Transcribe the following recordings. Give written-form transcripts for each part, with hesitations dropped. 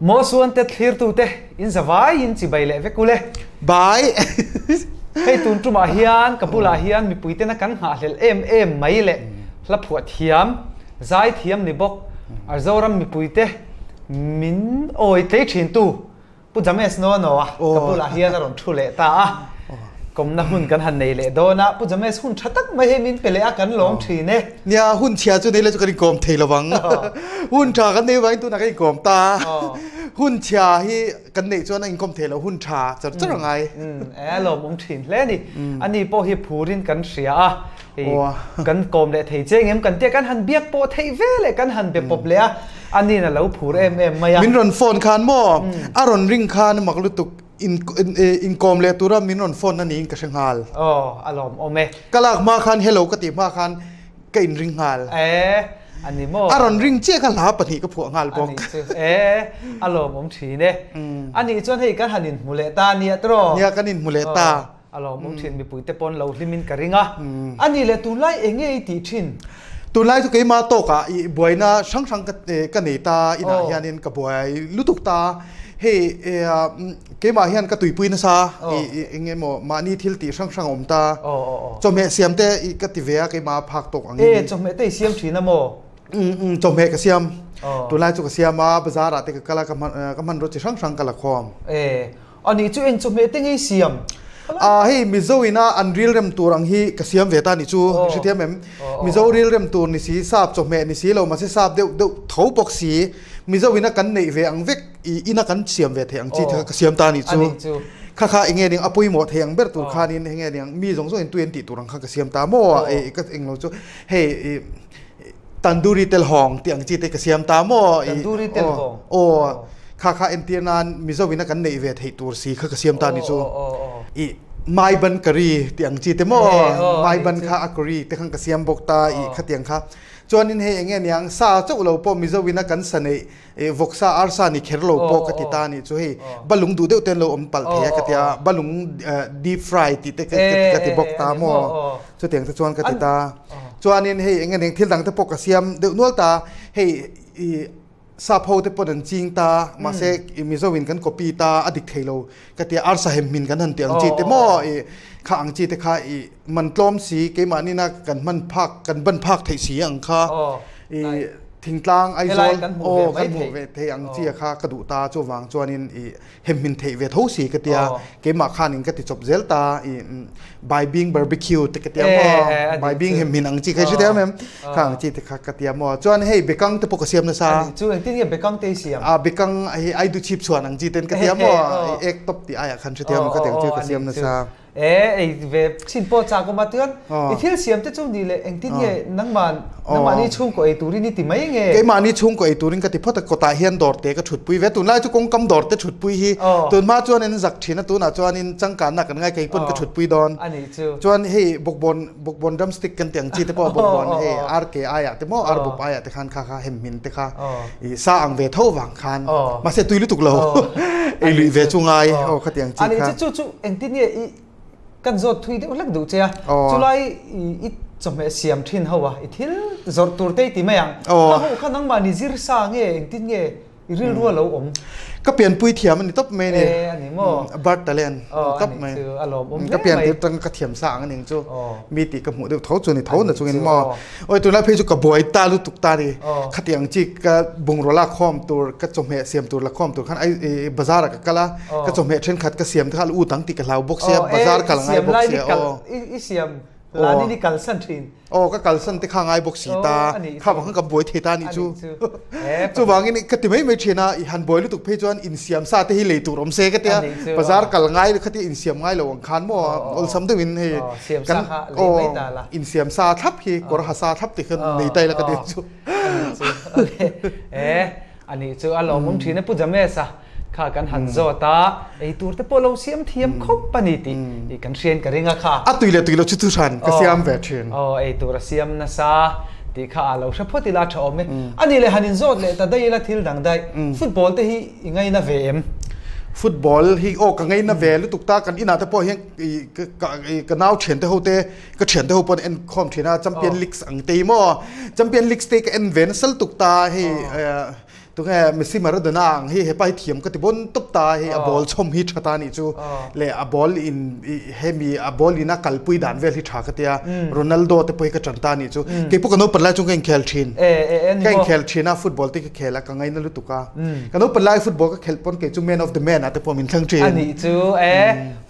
Mawsuante thlirtute in zavaiin chibai leh vek ule. Bye. Hei tun tumah hian ka bulah hian mipuitena kan nghahhlelh em em mai leh hla phuah thiam, zai thiam ni bawk Zoram mipuite min awi tlei thintu Pu James Nono-a ka bulah hian a rawn thu leh ta a, kawmna hun kan han nei leh dawn a, Pu James hun tha tak mai hi min pe leh a, kan lawm thin e. Nia, hun chhia chu nei la chu kan inkawm thei lo vang. Hun tha kan nei vangin tunah kan inkawm ta. Hun chhia hi kan neih chuan a inkawm thei lo, hun tha char char a ngai. E, a lawmawm thin hle a ni. Ani pawh hi phurin kan hria a, Kan kawm leh thei che engem kan tia kan han biak pawh theih ve leh kan han be pawp leh a, a nin a lo phur em em mai a. Min rawn phone khan maw? A rawn ring khan mak lutuk inkawm leh tura min rawn phone na niin ka hre nghal. Aw, a lawm awm e. Ka lak hma khan hello ka tih hma khan ka inring nghal. E, a ni maw? A rawn ring chiah kha hla pahnih ka phuah nghal bawk. A nih chu, e, a lawmawm thin e. A nih chuan hei kan han inhmu leh ta nia tiraw? Nia, kan inhmu leh ta. A lawmawm thin mipuite pawn lo hlimin ka ring a. A nih leh tunlai eng nge i tih thin? Tunlai chu keimah tawkah i buaina hrang hrang ka nei ta inah hianin ka buai lutuk ta. Hei keimah hian ka tuipui nasa i eng emaw mahni thil tih hrang hrang a awm ta. Chawhmeh siam te i ka ti ve a keimah phak tawk ang in. E chawhmeh te i siam thin a maw? Chawhmeh ka siam. Tunlai chu ka siam a bazar ah te ka kal a ka hmanraw chi hrang hrang ka la khawm. E A nih chu eng chawhmeh te ngei siam? A hei Mizo ina an rilrem tur ang hi ka siam ve ta ni chu hrethiam em? Mizo rilrem tur ni si, sap chawhmeh ni si lo mahse sap deuh deuh tho bawk si, Mizo ina kan neih ve ang vek i ina kan siam ve theih ang chi kha ka siam ta ni chu. Kha kha enge ning a pawimawh thei ang ber tur khanin enge ning mi zawng zawngin tui an tih tur ang kha ka siam ta maw? I ka englo chu hei i Tandoori tel hawng tih ang chi te ka siam ta maw? Tandoori tel hawng. Aw, kha kha entir nan Mizo in a kan neih ve theih tur si kha ka siam ta ni chu. I Maiban curry tih ang chi te maw? Maiban kha a curry te khan ka siam bawk ta i khatiang kha. Chuanin hei enge niang sa chauh lo pawh Mizo in a kan sa neih vawksa arsa ni kher lo pawh ka ti ta ni chu hei balung duh deuh ten lo awm palh thei a ka tia balung deep fry tih te ka ti bawk ta maw chutiang te chuan ka ti ta chuanin hei eng eng thil dang te pawh ka siam deuh nual ta hei i sap ho te pawn an ching ta mahse mizo in kan copy ta a dik thei lo ka tia arsa hem hmin kan han tih ang chi te maw i kha ang chi te kha i man tlawm si keimahni na kan hman phak kan ban phak theih si ang kha i thingtlang Aizawl aw kan hmuh ve thei ang chi kha ka duh ta chuvang chuanin i hemhmin theih ve tho si ka tia keimah khanin ka ti chawp zel ta i baibing barbecue te ka tia maw baibing hemhmin ang chi kha i hre thei em kha ang chi te kha ka tia maw chuan hei bekang te pawh ka siam nasa chu engtin nge bekang te i siam a bekang hei aidu chhip chhuan ang chi ten ka tia maw ek tawp tih aiah khan hre thei em ka tiang chu ka siam nasa E, ei ve chin pawh chak awm a chuan i thil siam te chu ni leh engtin nge nangmah nangmahni chhungkaw ei turin i ti mai nge? Keimahni chhungkaw ei turin ka ti phawt a, kawtah hian dawr te ka thutpui ve. Tunlai chu kawngkam dawr te thutpui hi tunhma chuan in zak thin a, tunah chuanin changkanna kan ngai kei pawn ka thutpui dawn. Chuan hei bawkbawn bawkbawn drumstick kan tih ang chi te pawh bawkbawn hei RKI ah te maw arbawp aiah te khan kha kha hemhmin te kha i sa ang ve tho vang khan mahse tui lutuk lo ei luih ve chu ngai aw khatiang chi kha. Chu chu engtin nge i kan zawt thui deuh hlek duh che a chulai i chawhmeh siam thin ho a i thil zawrh tur te i ti mai ang kha ho kha nangmah ni zir sa nge engtin nge I rilru a lo awm. Ka pianpui thiam a ni tawp mai ni. E, a ni maw? Birth talent a tawp mai. A lawmawm hle mai. Ka piantir tang ka thiam sa ang a ning chu. Mi tih ka hmuh deuh tho chu ni tho na chungin maw. Oi tunlai phei chu ka buai ta lutuk ta ni. Khatiang chi ka bungraw lak khawm tur, ka chawhmeh siam tur la khawm tur khan ai bazar ah ka kal a, ka chawhmeh thenkhat ka siam te kha u tang tih ka hlau bawk sia, bazar kal ngai bawk sia. I siam Lani ni kalsan thin. Aw ka kalsan te kha ngai bawk si ta. Kha vang khan ka buai thei ta nih chu. Chuvangin ka ti mai mai thin a, i han buai lutuk phei chuan insiam sa te hi lei tur awm se ka tia. Bazar kal ngai kha tia insiam ngai lo ang khan maw awlsam deuhin hei kan aw insiam sa thlap hi kawr ha sa thlap te khan nei ta ila ka ti chu. Anih chu a lawmawm thin e Pu James-a kha kan han zawt a, ei tur te pawh lo siam thiam khawp a ni tih i kan hriain ka ring a kha. A tui leh tui lo chu chu hran ka siam ve thin. Aw ei tur a siam nasa tih kha a lo hre phawt ila a tha awm e. Anih leh han inzawt leh ta daih ila thil dang daih. Football te hi i ngaina ve em? Football hi aw ka ngaina ve lutuk ta, kan inah te pawh hian i ka nau thiante ho te ka thiante ho pawn en khawm thin a champion leagues ang te hi maw champion leagues te ka en ve nasa lutuk ta hei. Tunge Messi Maradona ang hi hepa hi thiam ka ti bon tawp ta hei a ball chhawm hi tha ta nih chu leh a ball in hemi a ball in a kalpui dan vel hi tha ka tia Ronaldo te pawh hi ka tan ta nih chu keipawh ka naupan lai chuan ka inkhel thin ka inkhel thin a football te ka khel a ka ngaina lutuk a ka naupan lai football ka khelh pawn kei chu man of the man ah te pawh min thlang thin anih chu e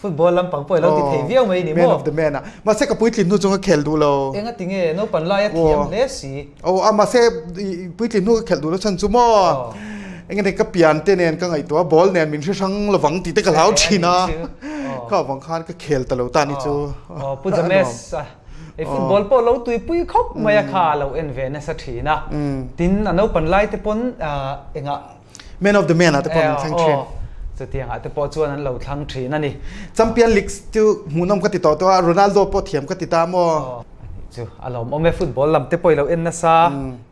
football lampang pawh i lo ti thei viau mai ni maw man of the man ah mahse ka puitlin hnu chung ka khel duh lo engatinge naupan lai a thiam hle si Aw a mahse puitlin hnu ka khelh duh lo chhan chu maw enge ni ka pian te nen ka ngaihtuah a ball nen min hre hrang lovang tih te ka hlau thin a kha avang khan ka khel ta lo ta ni chu. Aw Pu James i football pawh lo tuipui khawp mai a kha a lo en ve nasa thin a tin a naupan lai te pawn engah Man of the man ah te pawh an thlang thin. Chutiang ah te pawh chuan an lo thlang thin a ni. Champion League chu hmuhnawm ka ti tawh tawh a, Ronaldo pawh thiam ka ti ta maw? Anih chu a lawmawm e, football lam te pawh i lo en nasa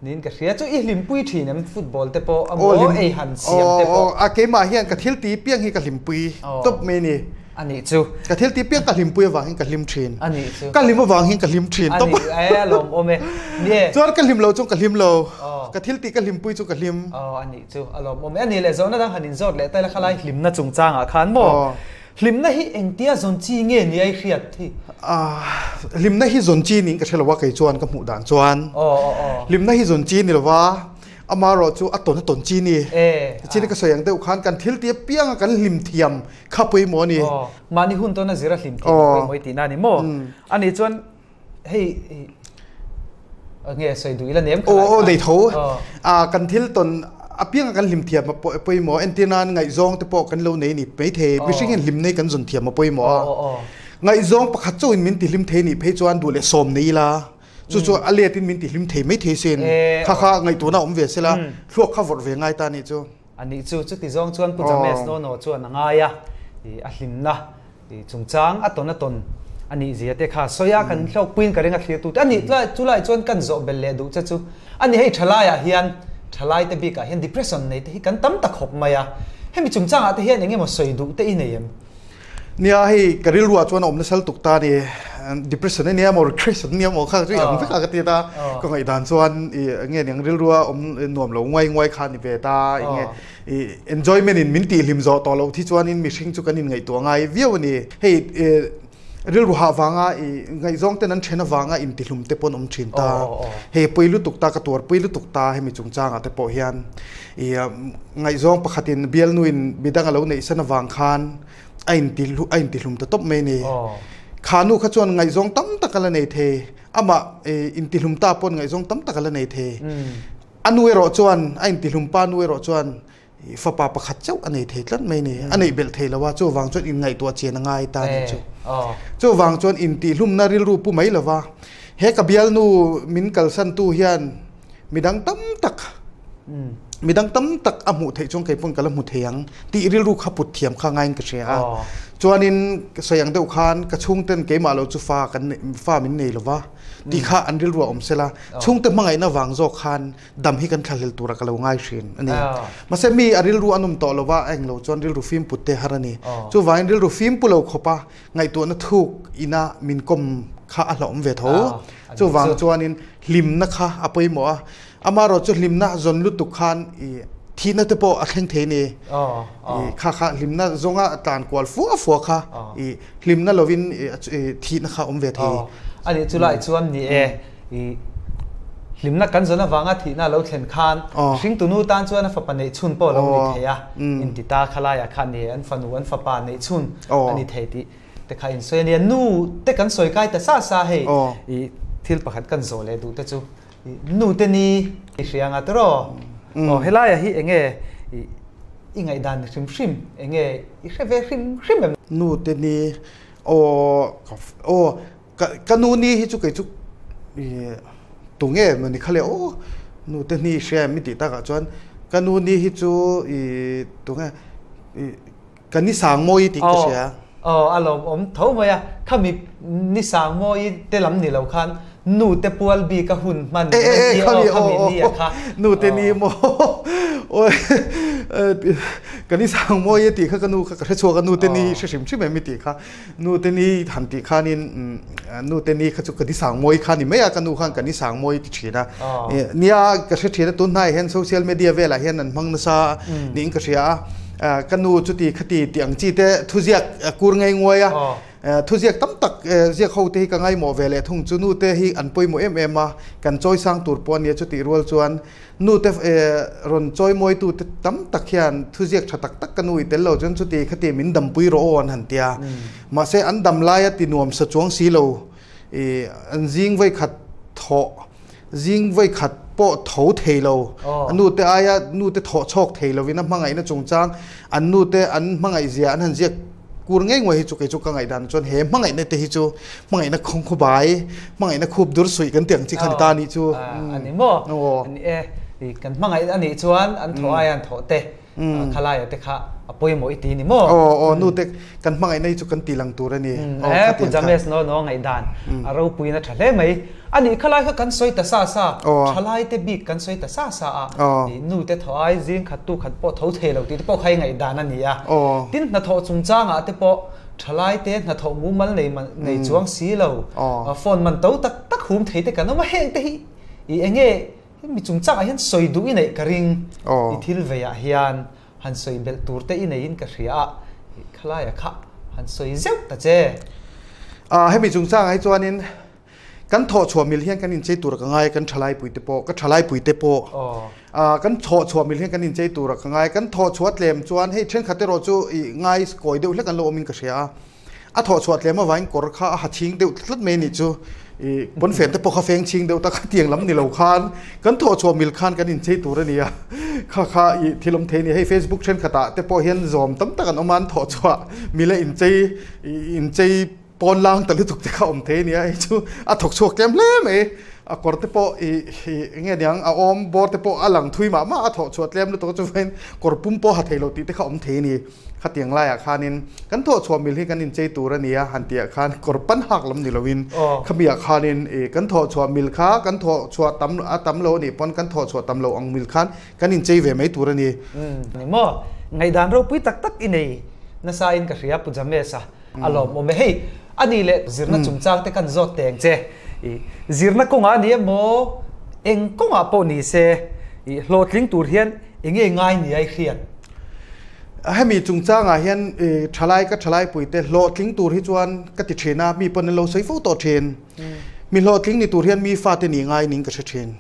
niin ka hria. Chu i hlimpui thin em football te pawh a maw ei han siam te pawh? A keimah hian ka thil ti piang hi ka hlimpui tawp mai a ni. Anih chu. Ka thil ti piang ka hlimpui avang hian ka hlim thin. Anih chu. Ka hlim avang hian ka hlim thin tawp. Anih e a lawmawm e. Nie. Chuan ka hlim lo chu ka hlim lo. Ka thil tih ka hlimpui chu ka hlim. Aw anih chu a lawmawm e. Anih leh zawhna dang han inzawt leh ta ila khalai hlimna chungchangah khan maw? Hlimna hi engtia zawn chi nge ni a i hriat hi? Hlimna hi zawn chi niin ka hre lo a kei chuan ka hmuh dan chuan. Hlimna hi zawn chi ni lo va. Amaherawh chu a tawn a tawn chi ni. Chini ka sawi ang deuh khan kan thil ti apianga kan hlim thiam kha pawimawh a ni. Mahni hun tawn a zir a hlim thiam a pawimawh i tihna a ni maw? Ani chuan hei nge sawi duh ila nem kha lai kha. Aw nei tho. Kan thil tawn apianga kan hlim thiam a pawimawh. Entir nan ngaihzawng te pawh kan lo nei ni maithei. Mihring hian hlim nei kan zawn thiam a pawimawh a. Ngaihzawng pakhat chauhin min ti hlim thei nih phei chuan duh leh sawm nei ila. Chu chu a let in min ti hlim thei mai thei sin. Kha kha ngaihtuahna awm ve sela, thluak kha vawrh ve ngai ta nih chu. Anih chu, chuti zawng chuan Pu James Nono chuan a ngai a, a hlimna chungchang a tawn a tawn a nih zia te kha sawi a, kan hlawkpuiin ka ring a thlir tute. Anih chulai chuan kan zawh belh leh duh che chu, ani hei thalaiah hian, thalai te bikah hian depression nei te hi kan tam ta khawp mai a, hemi chungchangah te hian eng emaw sawi duh te i nei em? Nia hei ka rilruah chuan a awm nasal tuk ta ni. Depression a nia maw recreation a nia maw kha chu i ang vek a ka ti ta. Ka ngaihdan chuan i nge niang rilrua awm nuam lo nguai nguai kha a ni ve ta. Enge i enjoyment in min tihhlim zawh tawh loh thi chuanin mihring chu kan inngaihtuah ngai viau a ni. Hei rilru hah vanga i ngaihzawng ten an then avanga intihlum te pawh an awm thin ta. Hei pui lutuk ta ka tuarpui lutuk ta hemi chungchangah te pawh hian. I ngaihzawng pakhatin bialnuin midang a lo neihsan avang khan a inti a intihlum ta tawp mai a ni. Kha nu kha chuan ngaihzawng tam tak a la nei thei, amah intihlum ta pawn ngaihzawng tam tak a la nei thei. A nu erawh chuan, a intihlum pa nu erawh chuan fapa pakhat chauh a nei thei tlat mai a ni. A neih belh thei lo a, chuvang chuan inngaihtuah chian a ngai ta a ni chu. Chuvang chuan intihlumna rilru pu mai lova, he ka bialnu min kalsantu hian Midang tam tak midang tam tak a hmuh theih chuan kei pawn ka la hmu thei ang tih rilru kha put thiam kha ngaiin ka hria a. Chuanin sawi ang deuh khan ka chhungten keimah lo chu fa kan fa min nei lova tih kha an rilru a awm sela chhungte hmangaihna vang zawk khan dam hi kan thlahlel tura ka lo ngai thin a ni. Mahse mi a rilru a nawm tawh lova a englo chuan rilru fim put te har a ni. Chuvangin rilru fim pu lo khawpa ngaihtuahna thuk ina min kawm kha a hlauhawm ve tho. Chuvang chuanin hlimna kha a pawimawh a, amaherawh chu hlimna zawn lutuk khan i thihna te pawh a thleng thei ni. I kha kha hlimna zawnga tlan kual fua fua kha i hlimna lovin i thihna kha awm ve thei. Ani chu lai chuan ni e, i hlimna kan zawn avanga thihna a lo thlen khan hringtunu tan chuan a fapa neih chhun pawh a lo ni thei a, inti ta khalaiah khan ni e, an fanu an fapa neih chhun a ni thei tih te kha in sawi a nia nu te kan sawi kai ta sa sa hei i thil pakhat kan zawh leh duh te chu nu te ni i hria anga tiraw aw helai ah hi enge i i ngaihdan ni hrim hrim enge i hre ve hrim hrim em nu te ni aw aw ka ka nu ni hi chu kei chu i tunge mawni kha le aw nu te ni hria em i tih takah chuan ka nu ni hi chu i tunge i Ka ni Sangmawi tih ka hria. Aw, a lawmawm tho mai a. Khami ni Sangmawi te lam ni lo khan nu te pual bik a hun hman E, e, e, khami, aw, aw, aw, nu te ni maw. Awi, ka ni Sangmawi tih kha ka nu kha ka hre chhuak a, nu te ni hre hrim hrim em i tih kha. Nu te ni han tih khanin nu te ni kha chu ka ni sang mawi kha ni mai a, ka nu khan ka ni sang mawi ti thin a. Nia ka hre thin a, tun hnaiah hian social media velah hian an hmang nasa niin ka hria a. Ka nu chuti khati tih ang chi te thuziak kur ngei nguai a. Thuziak tam tak ziak ho te hi ka ngaimawh ve leh thung chu nu te hi an pawimawh em em a, kan chawi sang tur pawh a nia chutih rual chuan nu te rawn chawi mawi tu te tam tak hian thuziak tha tak tak ka nu i tel lo chuan chuti khati min dampui rawh aw an han tia. Mahse an dam laia ti nuam sa chuang si lo i an zing vawikhat thawh zing vawikhat pawh tho thei lo a nu te aia nu te thawh chhawk thei lovin a hmangaihna chungchang an nu te an hmangaih zia an han ziak Kur ngei nguai hi chu kei chu ka ngaihdan chuan he hmangaihna te hi chu hmangaihna khawng khaw bai, hmangaihna khup dur suih kan tih ang chi kha ni ta nih chu. A ni maw? Ani e, kan hmangaih a nih chuan an thawh aia an thawh te, khalaia te kha a pawimawh i ti ni maw? Aw, aw, nu te kan hmangaihna hi chu kan ti lang tur a ni. E, Pu James no no ngaihdan a ropuiin a tha hle mai. A nih khalai kha kan sawi ta sa sa, thalai te bik kan sawi ta sa sa a, nu te thaw ai zing khat tu khat pawh tho thei lo tih te pawh kha i ngaihdan a ni a. Tin hnathawh chungchangah te pawh thalai te hnathawh mumal nei nei chuang si lo, phone man to tak tak hum thei te kan awm a, heng te hi i eng nge mi chungchangah hian sawi duh i neih ka ring i thil veiah hian han sawi belh tur te i neiin ka hria a, khalaia kha han sawi zeuh ta che. Hemi chungchangah hi chuanin Kan thawhchhuah mil hian kan inchei tur ka ngai, kan thalai te pawh, ka thalai te pawh kan thawhchhuah mil hian kan inchei tur ka ngai, kan thawhchhuah tlem chuan hei thenkhat erawh chu i ngai kawi deuh hlek an lo awmin ka hria a, a thawhchhuah tlem avangin kawr kha a ha chhing deuh tlat mai a nih chu, i pawnfen te pawh kha feng chhing deuh ta khatiang lam ni lo khan kan thawhchhuah mil khan kan inchei tur a ni a, kha kha i thil awm thei a ni, hei Facebook thenkhatah te pawh hian zawm tam tak an awm a, an thawhchhuah mila inchei inchei. Pawn lang ta lutuk te kha awm thei a nia, hei chu a thawk chhuak tlem hle mai. A kawr te pawh ih ih eng nge niang a awm bawr te pawh a lang thui mah mah a thawh chhuah tlem lutuk a chuvain kawr pum pawh ha thei lo tih te kha awm thei a ni. Khatiang laiah khanin kan thawh chhuah mil hi kan inchei tur a nia han tihah khan kawr pan hak lam ni loin khamiah khanin ih kan thawh chhuah mil kha kan thawh chhuah tam a tam lo a nih pawn kan thawh chhuah tam lo ang mil khan kan inchei ve mai tur a ni. Ni maw? Ngaihdan ropui tak tak i nei nasa in ka hria Pu James-a. A lawmawm e. Hei, a nih leh zirna chungchang te kan zawt teng che. I zirna kawngah a ni emaw, eng kawngah pawh ni se, i hlawhtling tur hian eng nge ngai nia i hriat? Hemi chungchangah hian i thalai ka thalai puite hlawhtling tur hi chuan ka ti thin a, mi pawn an lo sawi fo tawh thin. Mi hlawhtling ni tur hian mi fate nih ngai ning ka hre thin.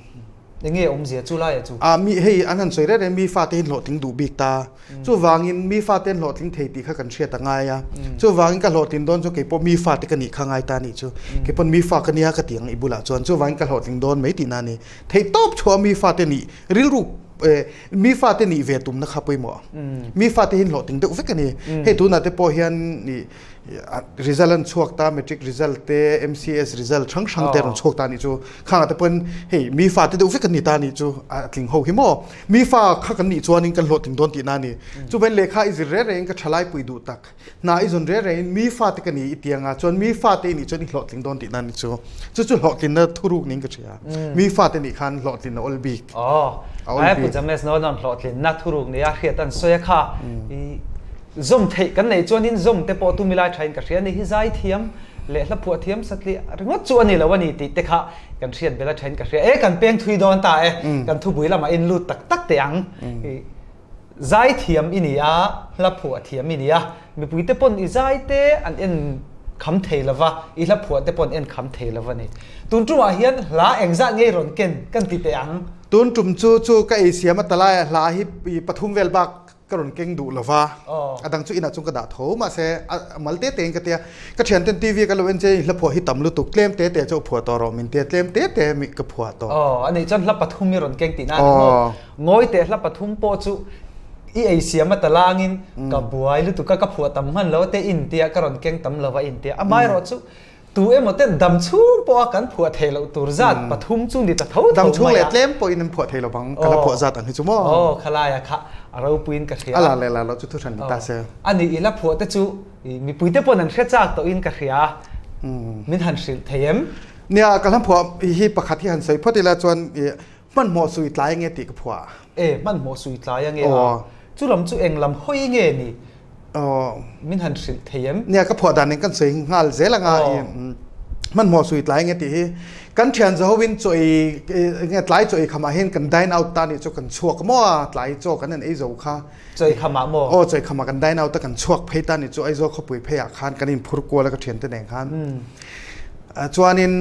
Enge awmzia chu laia chu? A mi hei an han sawi reng reng mi fate hi hlawhtling duh bik ta. Chuvangin mi fate an hlawhtling thei tih kha kan hriat a ngai a. Chuvangin ka hlawhtlin dawn chu keipawh mi fate ka nih kha ngai ta nih chu. Keipawn mi fa ka nia ka ti ang i bulah chuan. Chuvangin ka hlawhtling dawn mai tihna a ni. Theih tawp chhuah mi fate nih rilru mi fate nih ve tumna kha pawimawh. Mi fate hi an hlawhtling deuh vek a ni. Hei tunah te pawh hian ih Result an chhuak ta, matric result te, MCS result hrang hrang te rawn chhuak ta nih chu. Khangah te pawhin hei mi fa te deuh vek an ni ta nih chu a tling ho hi maw. Mi fa kha kan nih chuanin kan hlawhtling dawn tihna a ni. Chuvain lehkha i zir reng rengin ka thalai pui duh tak. Hna i zawn reng rengin mi fa te ka ni i ti anga chuan mi fa te i nih chuan i hlawhtling dawn tihna a ni chu. Chu chu hlawhtlinna thuruk niin ka hria. Mi fa te nih khan hlawhtlinna awl bik. Aw, ai Pu James Nonon hlawhtlinna thuruk nia hriat an sawi a kha. Zawm theih kan neih chuanin zawm te pawh tumi lai thain ka hria a ni hi zaithiam leh hla phuah thiam satliah ringawt chu a ni lo a ni tih te kha kan hriat bel a thain ka hria e kan peng thui dawn ta e kan thubui lamah in lut tak tak teh ang zaithiam i ni a hla phuah thiam i ni a mipui te pawn i zai te an en kham thei lova i hla phuah te pawn en kham thei lova ni tun tumah hian hla engzah ngei rawn ken kan ti teh ang. Tun tum chu chu ka ei siam a talai a hla hi pathum vel bak ka rawn keng duh lova a dang chu inah chuan ka dah tho mahse a mal te te in ka tia ka thian ten TV ka lo en che hla phuah hi tam lutuk tlem te te chu phuah tawh rawh min tia tlem te te mi ka phuah tawh aw ani chuan hla pathum i rawn keng tihna ani maw ngawi teh hla pathum pawh chu i ei siam a talangin ka buai lutuk a ka phuah tam hman lo te in tia ka rawn keng tam lova in tia amaherawh chu Tu emaw ten dam chhung pawha kan phuah theih loh tur zat pathum chu ni ta tho tho mai a. Dam chhung leh tlem pawhin an phuah thei lo bang, ka la phuah zat ang hi chu maw? Aw, khalaia kha a ropuiin ka hria. A la leh la loh chu thuhran ni ta se. A nih i la phuah te chu mipuite pawn an hre chak tawhin ka hria. Min han hrilh thei em? Nia, ka hla phuah hi pakhat hi han sawi phawt ila chuan hmanhmawh sui tlai nge tih ka phuah. E, hmanhmawh sui tlai ange a. Chu lam chu eng lam hawi nge ni? Min han hrilh thei em? Nia, ka phuah dan in kan sawi nghal zel anga. Hmanhmawh sui tlai nge tih hi kan thian za hovin chaw ei nge tlai chaw ei khamah hian kan dine out ta nih chu kan chhuak maw a tlai chaw kan han ei zo kha. Chaw ei khamah maw? Aw chaw ei khamah kan dine out a kan chhuak phei ta nih chu Aizawl khawpui pheiah khan kan inphur kual a ka thiante nen khan. Chuanin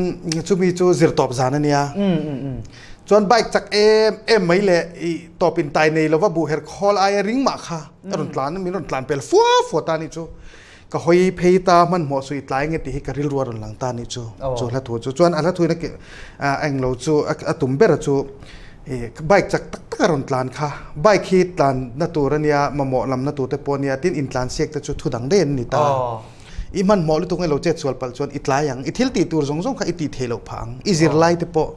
chumi chu zirtawp zan a nia. Chuan bike chak em em mai leh i tawp in tai nei lova buh her khawl aia ring mah kha a rawn tlan min rawn tlan pel fua fua ta nih chu. Ka hawi phei ta hmanhmawh suih tlai nge tih hi ka rilru a rawn lang ta nih chu. Chu hla thu chu. Chuan a hla thu in a englo chu a tum ber chu i bike chak tak tak a rawn tlan kha. Bike hi tlan na tur a nia, mamawh lam na tur te pawh a nia, tin intlan siak te chu thu dang daih an ni ta. I hmanhmawh lutuk nge lo chet sual palh chuan i tlai ang. I thil tih tur zawng zawng kha i tih theih loh phah ang. I zirlai te pawh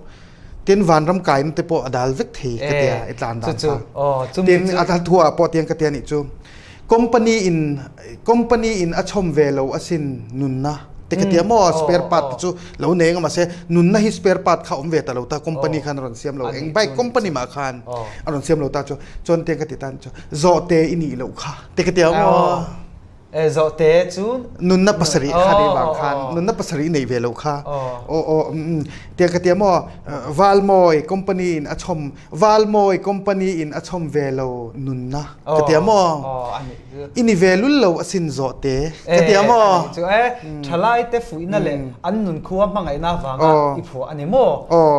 tin vanram kaina te pawh a dal vek thei ka tia i tlan dan kha. Tin a thu ah pawh tiang ka tia nih chu. Company in company in a chhawm ve lo asin nunna te ka tia maw spare part te chu lo nei anga mahse nunna hi spare part kha awm ve ta lo ta company khan a rawn siam lo eng bike company mah khan a rawn siam lo ta chu chuan tiang ka ti tan chu zawhte i nih loh kha te ka tia maw. Zawhte chu nunna pasarih kha ni vang khan nunna pasarih nei ve lo kha aw aw tiang ka tia maw Valmawi company in a chhawm Valmawi company in a chhawm ve lo nunna ka tia maw i ni ve lul lo asin zawhte ka tia maw chu e thalai te fuihna leh an nun khua hmangaihna vanga i phuah ani maw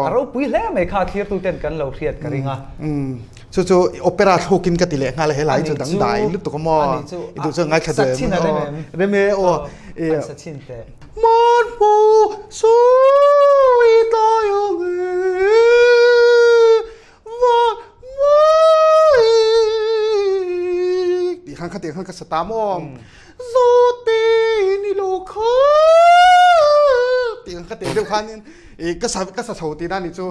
a ropui hle mai kha thlirtu ten kan lo hriat ka ring a. Chu chu opera thlukin ka ti leh nghal a helai chu dangdai lutuk a maw i duh chuan ngaithla duh em aw rem e aw an sa chin teh Man hmu sawi tlai ang e van mawi tih khan khatiang khan ka sa ta maw Zawte ni lo kha tih khan khatiang deuh khanin ka sa ka sa chho tihna a nih chu.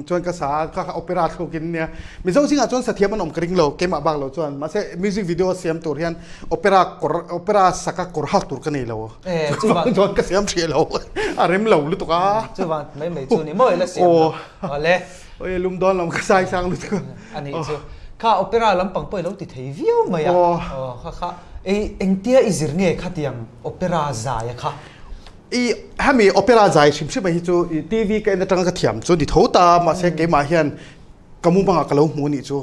Chuan ka sa kha kha opera thluk in nia. Mizo zingah chuan sathiam an awm ka ring lo, keimah bak lo chuan. Mahse music video siam tur hian opera kawr opera saka kawr hak tur ka nei lo. Eh, chuvang chuan ka siam hrih lo. A rem lo lutuk a. Chuvang mai mai chu ni maw ila siam lo. Awle. Oi lum dawn lam ka sai sang lutuk. Ani chu. Kha opera lampang pawh i lo ti thei viau mai a. Aw kha kha ei engtia i zir nge khatiang opera zai a kha? I hemi opera zai hrim hrim hi chu i TV ka en atanga ka thiam chu ni tho ta mahse keimah hian ka mumangah ka lo hmu nih chu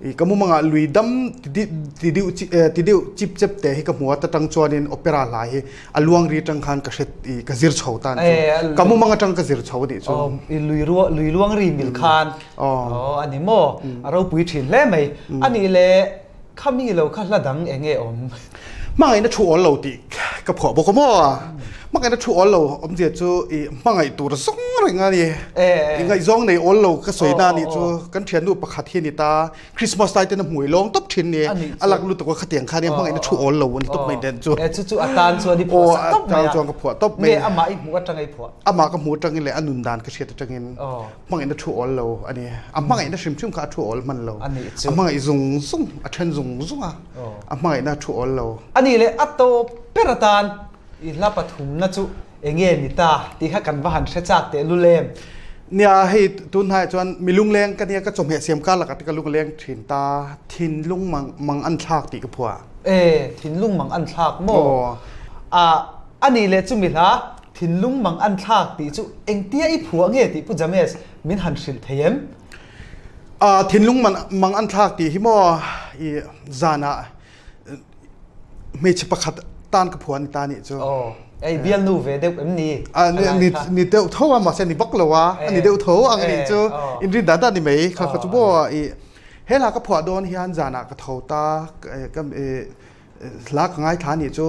i ka mumangah lui dam ti deuh ti deuh chip chep te hi ka hmu a ta tang chuanin opera hla hi a luang ri atang khan ka hre i ka zir chho ta nih chu ka mumang atang ka zir chho nih chu i lui ruah lui luang ri mil khan aw ani maw a ropui thin hle mai ani le Khami lo kha hla dang eng nge awm? Hmangaihna thu awl lo tih ka phuah bawk a maw? Hmangaihna thu awl lo awmzia chu i hmangaih tur zawng reng a ni. I ngaihzawng nei awl lo ka sawi na nih chu kan thiannu pakhat hi a ni ta. Christmas lai ten a hmui lawng tawp thin ni. A lak lutuk a khatiang khan hmangaihna thu awl lo a ni tawp mai den chu. Chu chu a tan chuan i phuah sak tawp mai a. A tan chuan ka phuah tawp mai. Nge amah i hmuh atanga i phuah? Amah ka hmuh atangin leh a nun dan ka hriat atangin. Hmangaihna thu awl lo a ni. A hmangaihna hrim hrim kha a thu awl hman lo. A nih chu. A hmangaih zung zung, a then zung zung a. A hmangaihna a thu awl lo. A nih leh a tawp ber atan i hla pathumna chu eng nge ni ta tih kha kan va han hre chak teh lul em? Nia, hei tun hnaiah chuan mi lungleng ka nia, ka chawhmeh siam kar lakah te ka lungleng thin ta, thinlung mang mang an thlak tih ka phuah. E, thinlung mang an thlak maw? Aw. A, a nih leh chumi hla Thinlung mang an thlak tih chu engtia i phuah nge tih Pu James min han hrilh thei em? Thinlung mang an thlak tih hi maw i zanah hmeichhe pakhat tan ka phuah a ni ta nih chu. Aw, ei bialnu ve deuh em ni? Ni deuh tho a mahse ni vak lo a, a ni deuh tho ang nih chu. Inrin dan dan ni mai kha kha chu maw i he hla ka phuah dawn hian zanah ka tho ta ka Hla ka ngaithla nih chu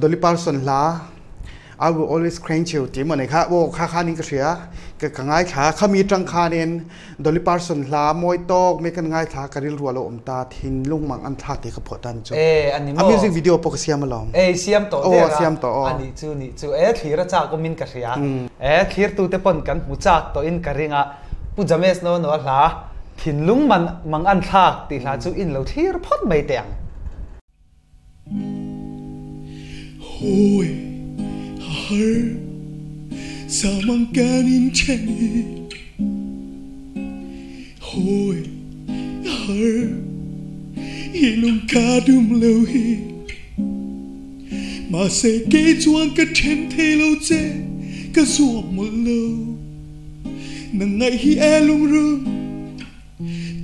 Dolly Parton hla I will always crane you tih maw nei kha aw kha khanin ka hria ka ka ngaithla khami tang khanin Dolly Parton hla mawi tawk mai kan ngaithla ka rilru a lo awm ta thinlung mang an thla tih ka phuah ta ni chu e ani maw a music video pawh ka siam alawm e siam tawh der a siam tawh aw ani chu ni chu e thlir a chak awmin ka hria e thlir tu te pawn kan hmu chak tawh in ka ring a Pu James no no a hla Thinlung man mang an thlak tih hla chu in lo thlir phawt mai teh ang. Hawi a har samang kan in then hi Hawi a har i lung ka dum lo hi. Mahse kei chuan ka then thei lo che, ka zuam mawlh lo. Nang ngaih hi e lungrun,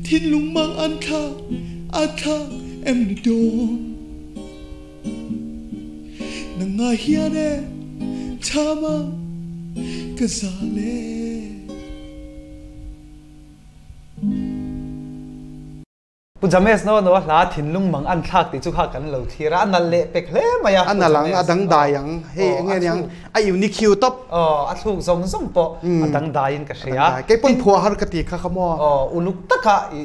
thinlung mang an thlak, a thlak em ni dawn? Nang ngai hian e chama ka zal e. Pu James no no hla thinlung mang an thlak tih chu kha kan lo thlir a, a nalh leh pek hle mai a. A nalh ang, a dangdai ang, hei enge niang a unique hiu tawp. Aw, a thluk zawng zawng pawh a dangdaiin ka hria. A dangdai, kei pawn phuah har ka ti kha kha maw. Aw, uluk taka i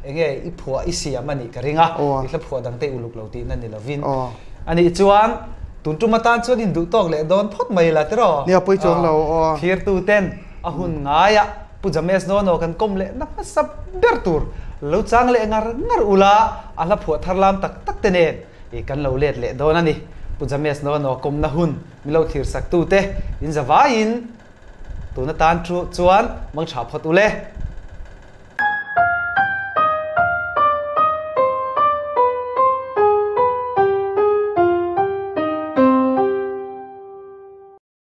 enge i phuah i siam a nih ka ring a, i hla phuah dangte i uluk lo tihna ni lovin. A nih chuan tun tum atan chuan induh tawk leh dawn phawt mai la tiraw? Nia, pawi chuang lo aw. Thlirtu ten a hun ngaiah Pu James Nono kan kawm leh na hmasa ber tur lo chang leh ngar ngar ula, a hla phuah thar lam tak tak te nen i kan lo let leh dawn a ni. Pu James Nono kawmna hun mi lo thlir sak tu te in za vaiin tuna tan chuan mang tha phawt ule.